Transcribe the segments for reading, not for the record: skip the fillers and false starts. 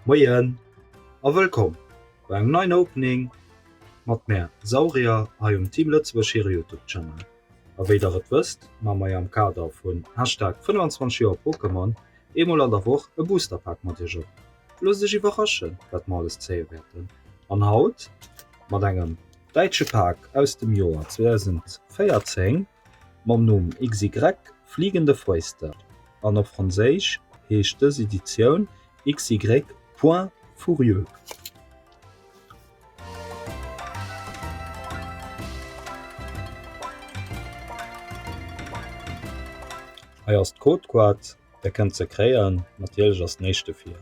Moien a wëllkomm bei engem neien Opening mat mär Saurier hei um Team Lëtzebuerg hire Youtube Channel. A wéi der et wësst, maa mer jo am Kader vun Hashtag 25 Joer Pokémon eemol an der Woch e Booster Pak mat iech op. Loosst iech iwwerraschen wat mer alles zéie wäerten an haut mat engem däitsche Pak aus dem Joer 2014 mam Numm XY Fliegende Fäuste an op Franséisch heescht dës Editioun XY Poings furieux. Hei ass d'Codekaart. Der kënnt se kréien, natierlech ass den éischte fir.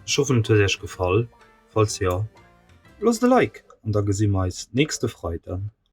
Ech hoffen et huet iech gefall, falls jo loosst e Like an da gesi mer eis nächste Freiden.